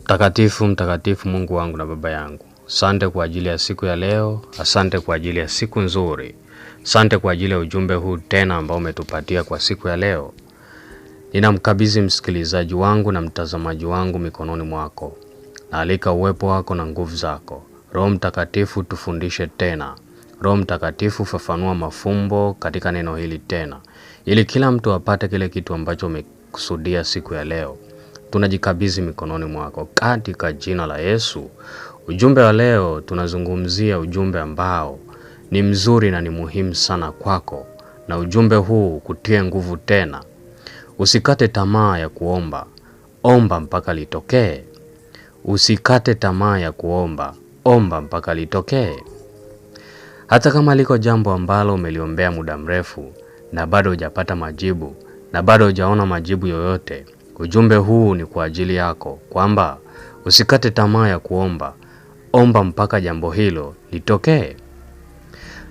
Mtakatifu, mtakatifu Mungu wangu na Baba yangu, asante kwa ajili ya siku ya leo, asante kwa ajili ya siku nzuri, asante kwa ajili ya ujumbe huu tena ambao umetupatia kwa siku ya leo. Ninamkabidhi msikilizaji wangu na mtazamaji wangu mikononi mwako. Naalika uwepo wako na nguvu zako. Roho Mtakatifu, tufundishe tena. Roho Mtakatifu, fafanua mafumbo katika neno hili tena, ili kila mtu apate kile kitu ambacho umekusudia siku ya leo. Tunajikabidhi mikononi mwako katika jina la Yesu. Ujumbe wa leo tunazungumzia ujumbe ambao ni mzuri na ni muhimu sana kwako, na ujumbe huu kutie nguvu tena. Usikate tamaa ya kuomba, omba mpaka litokee. Usikate tamaa ya kuomba, omba mpaka litokee. Hata kama liko jambo ambalo umeliombea muda mrefu na bado hujapata majibu na bado hujaona majibu yoyote, ujumbe huu ni kwa ajili yako kwamba usikate tamaa ya kuomba, omba mpaka jambo hilo litokee.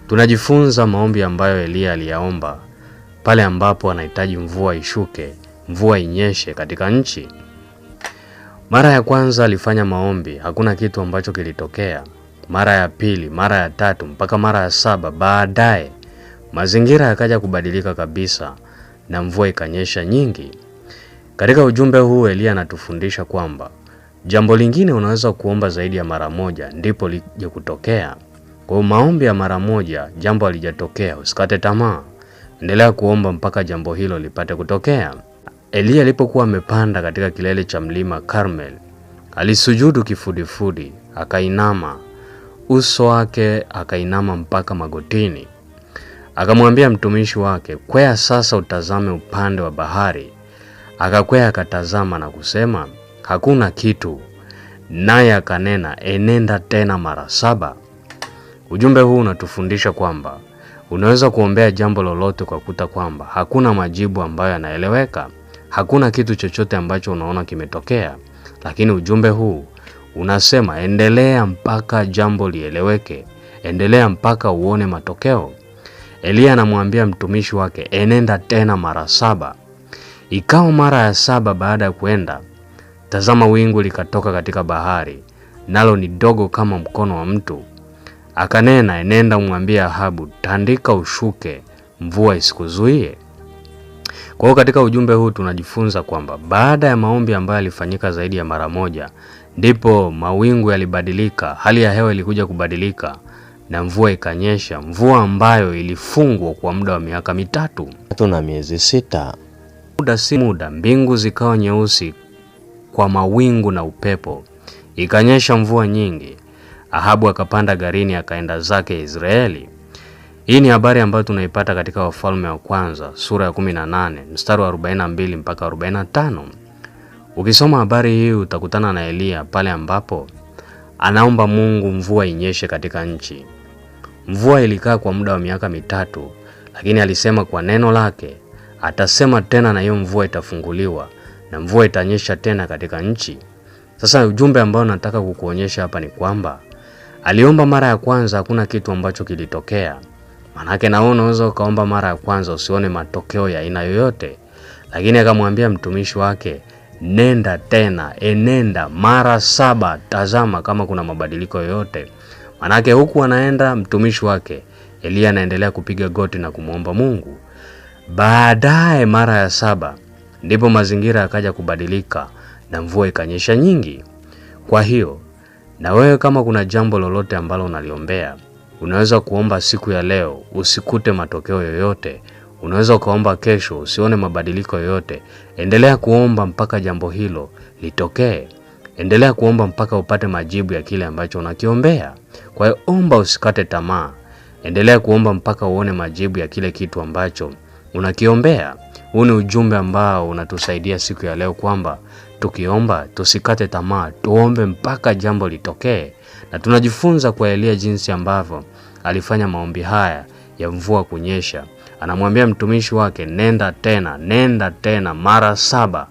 Tunajifunza maombi ambayo Eliya aliyaomba pale ambapo anahitaji mvua ishuke, mvua inyeshe katika nchi. Mara ya kwanza alifanya maombi, hakuna kitu ambacho kilitokea. Mara ya pili, mara ya tatu, mpaka mara ya saba. Baadaye mazingira yakaja kubadilika kabisa na mvua ikanyesha nyingi. Katika ujumbe huu Eliya anatufundisha kwamba jambo lingine unaweza kuomba zaidi ya mara moja ndipo lije kutokea. Kwa maombi ya mara moja jambo halijatokea, usikate tamaa. Endelea kuomba mpaka jambo hilo lipate kutokea. Eliya alipokuwa amepanda katika kilele cha mlima Karmel, alisujudu kifudifudi, akainama uso wake, akainama mpaka magotini. Akamwambia mtumishi wake, kwea sasa utazame upande wa bahari. Akakwea akatazama na kusema, hakuna kitu. Naye akanena, enenda tena mara saba. Ujumbe huu unatufundisha kwamba unaweza kuombea jambo lolote kwa kuta kwamba hakuna majibu ambayo yanaeleweka, hakuna kitu chochote ambacho unaona kimetokea, lakini ujumbe huu unasema endelea mpaka jambo lieleweke, endelea mpaka uone matokeo. Eliya anamwambia mtumishi wake, enenda tena mara saba. Ikawa mara ya saba baada ya kuenda, tazama, wingu likatoka katika bahari, nalo ni dogo kama mkono wa mtu. Akanena, enenda umwambie Ahabu, tandika ushuke, mvua isikuzuie. Kwa hiyo katika ujumbe huu tunajifunza kwamba baada ya maombi ambayo yalifanyika zaidi ya mara moja, ndipo mawingu yalibadilika, hali ya hewa ilikuja kubadilika na mvua ikanyesha, mvua ambayo ilifungwa kwa muda wa miaka 3 na miezi 6. Muda si muda, mbingu zikawa nyeusi kwa mawingu na upepo, ikanyesha mvua nyingi. Ahabu akapanda garini akaenda zake Israeli. Hii ni habari ambayo tunaipata katika Wafalme wa Kwanza sura ya 18 mstari wa 42 mpaka 45. Ukisoma habari hii utakutana na Eliya pale ambapo anaomba Mungu mvua inyeshe katika nchi. Mvua ilikaa kwa muda wa miaka 3, lakini alisema kwa neno lake atasema tena na hiyo mvua itafunguliwa na mvua itanyesha tena katika nchi. Sasa ujumbe ambao nataka kukuonyesha hapa ni kwamba aliomba mara ya kwanza, hakuna kitu ambacho kilitokea. Manake na wewe unaweza ukaomba mara ya kwanza usione matokeo ya aina yoyote, lakini akamwambia mtumishi wake, nenda tena, enenda mara saba, tazama kama kuna mabadiliko yoyote. Manake huku anaenda mtumishi wake Eliya anaendelea kupiga goti na kumwomba Mungu. Baadaye mara ya saba ndipo mazingira yakaja kubadilika na mvua ikanyesha nyingi. Kwa hiyo na wewe kama kuna jambo lolote ambalo unaliombea, unaweza kuomba siku ya leo usikute matokeo yoyote. Unaweza ukaomba kesho usione mabadiliko yoyote. Endelea kuomba mpaka jambo hilo litokee. Endelea kuomba mpaka upate majibu ya kile ambacho unakiombea. Kwa hiyo omba, usikate tamaa. Endelea kuomba mpaka uone majibu ya kile kitu ambacho unakiombea. Huu ni ujumbe ambao unatusaidia siku ya leo kwamba tukiomba tusikate tamaa, tuombe mpaka jambo litokee. Na tunajifunza kwa Eliya jinsi ambavyo alifanya maombi haya ya mvua kunyesha. Anamwambia mtumishi wake, nenda tena, nenda tena mara saba,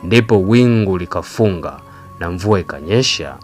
ndipo wingu likafunga na mvua ikanyesha.